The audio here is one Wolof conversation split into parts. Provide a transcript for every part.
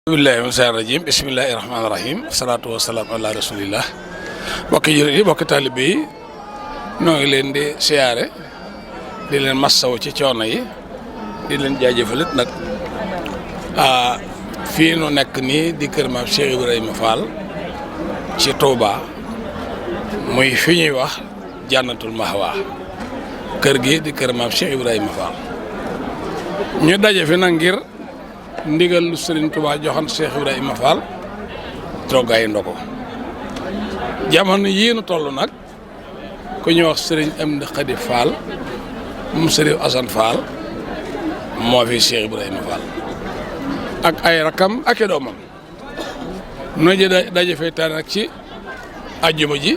billahi min seytaani rajim bismillahi rahmaani rahim salaatu wasalaam ala rasulillah bokki jullit yi bokki taalibe yi noo ngi leen di siyaare di leen massaw ci coono yi di leen jaajëfalit nag fii nu nekk nii di kër maam Cheikh Ibrahima Fall ci Touba muy fi ñuy wax Jannatul Mahwa kër gi di kër maam Cheikh Ibrahima Fall ñu daje fi nag ngir ndigal lu Serigne Touba joxoon Cheikh Ibrahima Fall toggaay ndoko jamono yii nu toll nag ku ñuy wax Serigne Amdi Khady Fall mu Serigne Assane Fall moo fi Cheikh Ibrahima Fall ak ay rakam ak i doomam noo ji daje fay tànn nag ci ajjuma ji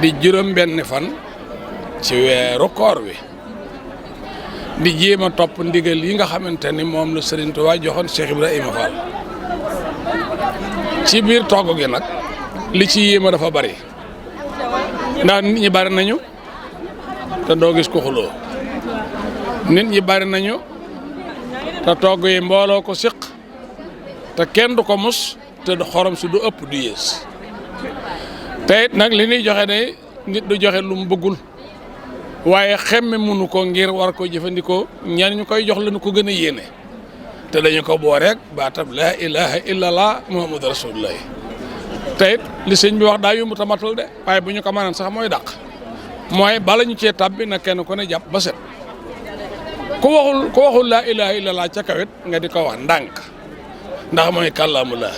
di juróom benn fan ci weeru koor wi di jéem a topp ndigal yi nga xamante ni moom la Serigne Touba joxoon Cheikh Ibrahima Fall ci biir togg gi nag li ci yéema dafa bari ndax nit ñi bari nañu te doo gis ko xuloo nit ñi bari nañu te togg yi mbooloo ko siq te kenn du ko mus te xorom si du ëpp du yées te it nag li ñuy joxe day nit du joxe lu mu bëggul waaye xemme mënu ko ngir war ko jëfandikoo ñaan ñu koy jox lañu ko gën a yéene te dañu ko boo rek baatab laa ilaha illallah muhammadu rasulullah te it li sëñ bi wax daa yomb tamatal de waaye bu ñu ko mënaan sax mooy dàq mooy bala ñu cee tabbi na kenn ku ne jàpp ba set ku waxul laa ilaha illallah ca kawit nga di ko wax ndànk ndax mooy kàllaamu la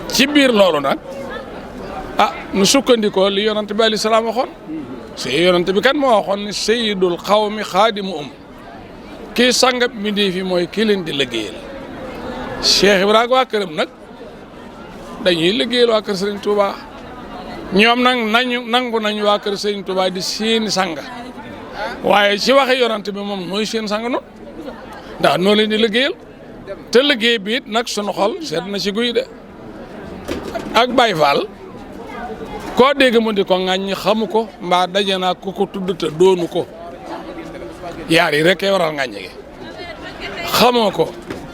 ci biir loolu nag nu sukkandikoo li yonante bi alayhi salaam waxoon yonante bi kan moo waxoon ni sayyidul xawmi xaadimu kii sangab mbindéef fi mooy kii leen di liggéeyal Cheikh Ibrahima waa këram nag dañuy liggéeyal waa kër Serigne Touba ñoom nag nangu nañu waa kër Serigne Touba di seeni sanga waaye ci waxe yonante bi moom mooy seen sang noonu ndax noo leen di liggéeyal te liggéey bi it nag sunu xol seet na ci guy de ak Baye Fall koo dégg mu di ko ŋàññi xamu ko mbaa daje naa ku ko tudd te doonu ko yaar yi rek waral ŋàññi gi xamoo ko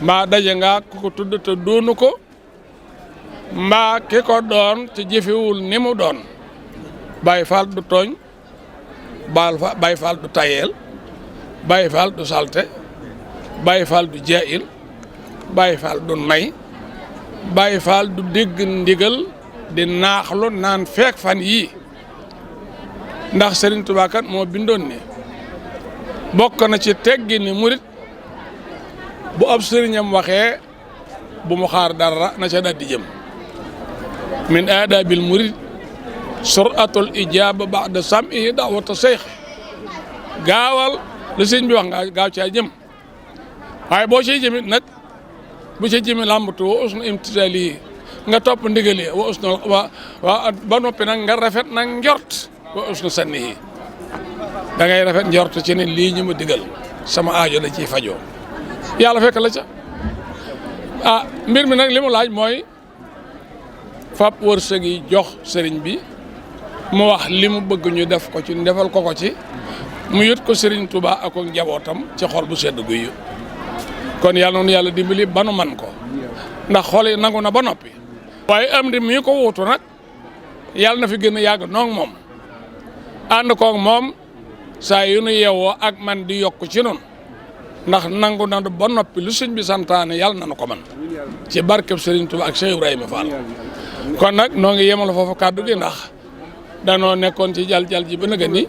mbaa daje nga ku ko tudd te doonu ko mbaa ki ko doon te jëfewul ni mu doon Baye Fall du tooñ Baye Fall du tayeel Baye Fall du salte Baye Fall du jaayil Baye Fall du nay Baye Fall du dégg ndigal di naaxlu naan feek fan yii ndax Serigne Touba kat moo bindoon ni bokk na ci teggi ni murit bu ab sëriñam waxee bu mu xaar dara na ca daldi jëm min aadabil murit suratul ijaaba ba'da sam'ihi da'wata seex gaawal lu sëñ bi wax nga gaaw caa jëm waaye boo ciy jëmit nag bu ca jëmi làmbatu wa usnu imtisali nga topp ndigal yi wa usnu ba noppi nag nga rafet nag njort wa usnu sannihi da ngay rafet njort ci ne lii ñu ma digal sama aajo la ciy fajoo yàlla fekk la ca mbir mi nag li mu laaj mooy fab wërsëg yi jox sëriñ bi mu wax li mu bëgg ñu def ko ci defal ko ci mu yët ko sëriñ Touba ak njabootam ci xol bu sedd guy kon yàlla noonu yàlla dimbali ba nu man ko ndax xol yi nangu na ba noppi waaye am di mii ko wuutu nag yàlla na fi gën a yàgg noog moom ànd koog moom saa yu nu yeewoo ak man di yokk ci noonu ndax nangu na ba noppi lu sëñ bi santaane yàlla na nu ko man ci barkeb Serigne Touba ak Cheikh Ibrahima Fall kon nag noo ngi yemal foofu kàddu gi ndax danoo nekkoon ci jal ji ba nëgën ni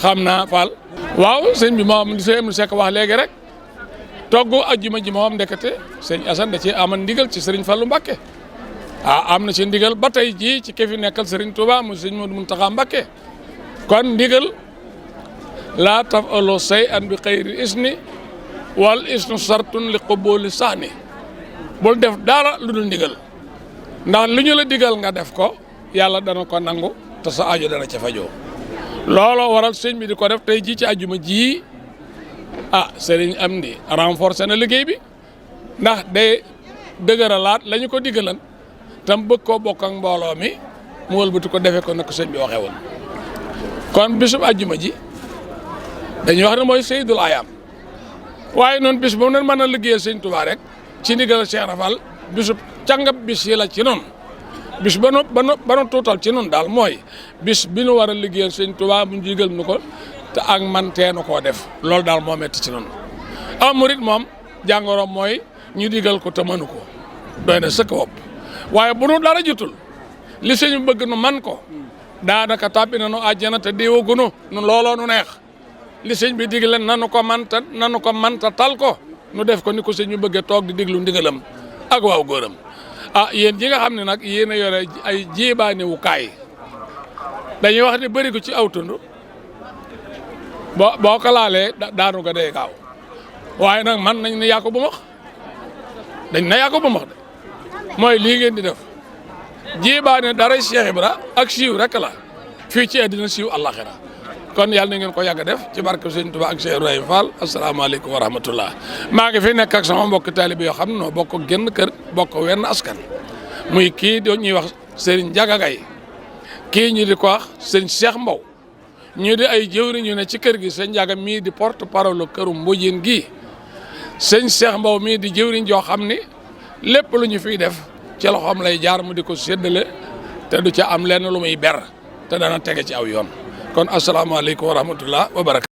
xam naa Fall waaw sëñ bi moom sëñ Amdi Seck wax léegi rek togg ajjuma ji moom ndekete sëñ Assane da ci aman ndigal ci Serigne Fallou Mbacké am na ci ndigal ba tey jii ci ki fi nekkal Serigne Touba mu sëñ Modou Mountakha Mbacké kon ndigal laa taf'alu shay'an bi xayri isni wal isnu sartun li qubuli sahni bul def dara lu dul ndigal ndax lu ñu la digal nga def ko yàlla dana ko nangu te sa aajo dana ca fajoo looloo waral sëñ bi di ko def tey jii ci ajjuma ji Serigne Amdi renforcé na liggéey bi ndax day dëgëralaat la ñu ko digalan tam bëgg koo bokk ak mbooloo mi mu wëlbati ko defee ko nag sëñ bi waxee woon kon bisub ajjuma ji dañuy wax ne mooy Seydul Ayaam waaye noonu bis bu ne mën a liggéeyal sëñ Tuubaa rek ci ndigal Cheikh Rafal bisub càngab bis yi la ci noonu bis ba nu tuutal ci noonu daal mooy bis bi nu war a liggéeyal sëñ Tuubaa mu digal nu ko te ak man teenu koo def loolu daal moo metti ci noonu am murit moom jàngoro mooy ñu digal ko te mënu ko doy na sëkk wopp waaye bu nu dara jutul li sëñ bëgg nu man ko daanaka tàbbi na nu àjjana te déewagunu nu looloo nu neex li sëñ bi digle nanu ko manta tal ko nu def ko ni ko sëñ bi bëggee toog di diglu ndigalam ak waaw góoram yéen ji nga xam ne nag yéen a yore ay jéebaane wu kaay dañuy wax ni bëri ko ci aw tund boo ko laalee daanu ko day gaaw waaye nag man nañ ne yaa ko bu max dañ na yaa ko bu max de mooy lii ngeen di def jéebaane dara Cheikh Ibra ak siiw rek la fii ci àddina siiw àllaxira kon yàlla na ngeen ko yàgg def ci barke Sëñ Tuubaa ak Cheikh Ibrahima Fall asalaamaaleykum wa rahmatullah maa ngi fi nekk ak sama mbokk taalibe yoo xam ne noo bokk genn kër bokk wenn askan muy kii di ñuy wax Serigne Ndiaga Gaye kii ñu di ko wax sëñ Cheikh Mbow ñu di ay jëwriñ ñu ne ci kër gi sëñ Ndiaga mii di porte parole këru Mbodiène gii sëñ Cheikh Mbow mii di jëwriñ joo xam ni lépp lu ñu fiy def ci loxoom lay jaar mu di ko séddale te du ca am lenn lu muy ber te dana tege ci aw yoon kon asalaamaaleykum wa rahmatullah wa barakatu